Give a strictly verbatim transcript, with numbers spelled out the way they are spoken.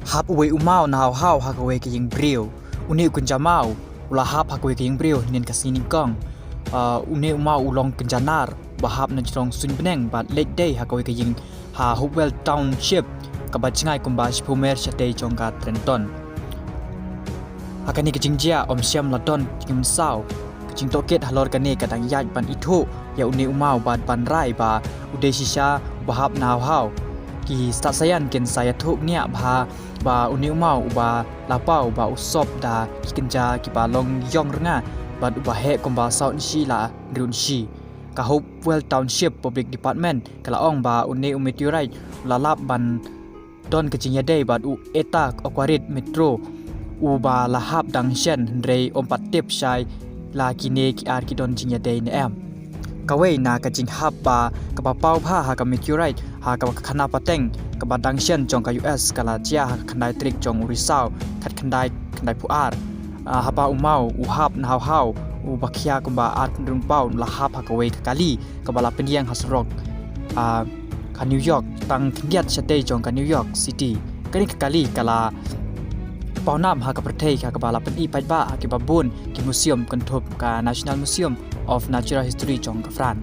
Hap uwei u maw na haw haw ha kawei ka ïing briew. Une u kynja maw u la hap ha kawei ka ïing briew hynnin ka sngi nyngkong. Ah, une u maw u long kynja nar ba hap na jrong suiñ bneng bad leit dei ha kawei ka ïing ha Hopewell Township, kaba jngai kumba shiphew mer shatei jong ka Trenton. Ha kane ka jingjia ym shym la don jingmynsaw. Ka jingtohkit halor kane ka dang ïaid ban ithuh ïa une u maw bad ban rai ba u dei shisha uba hap na haw haw. Ki stad saian kin sa ïathuh bniah bha ba une u maw uba la paw ba u sop da ki kynja kiba long ïong rnga bad uba heh kumba saw inshi la hynriew inshi. Ka Hopewell Township Public Department ka la ong ba une u meteorite u la lap ban don ka jingïadei bad u Eta Aquarid Metro uba la hap dang shen, hynrei ym pat tip shai la kine ki ar ki don jingïadei ne em. Kawei na ka jinghap ba kaba paw bha ha ka meteorite ha kaba ka khana pateng kaba dang shen jong ka U S ka la jia ha ka khyndai tarik jong u Risaw khatkhyndai khyndaiphew ar. Ah, haba u maw u hap na haw haw, uba khia kumba ar khynrun paw u la hap ha kawei ka kali kaba la pynïeng ha surok, ah, ka New York, tang khyndiat shatei jong ka New York City. Kane ka kali ka la pawnam ha ka pyrthei ha kaba la pyni paidbah ha kiba bun ki museum, kynthup ka National Museum of Natural History jong ka France.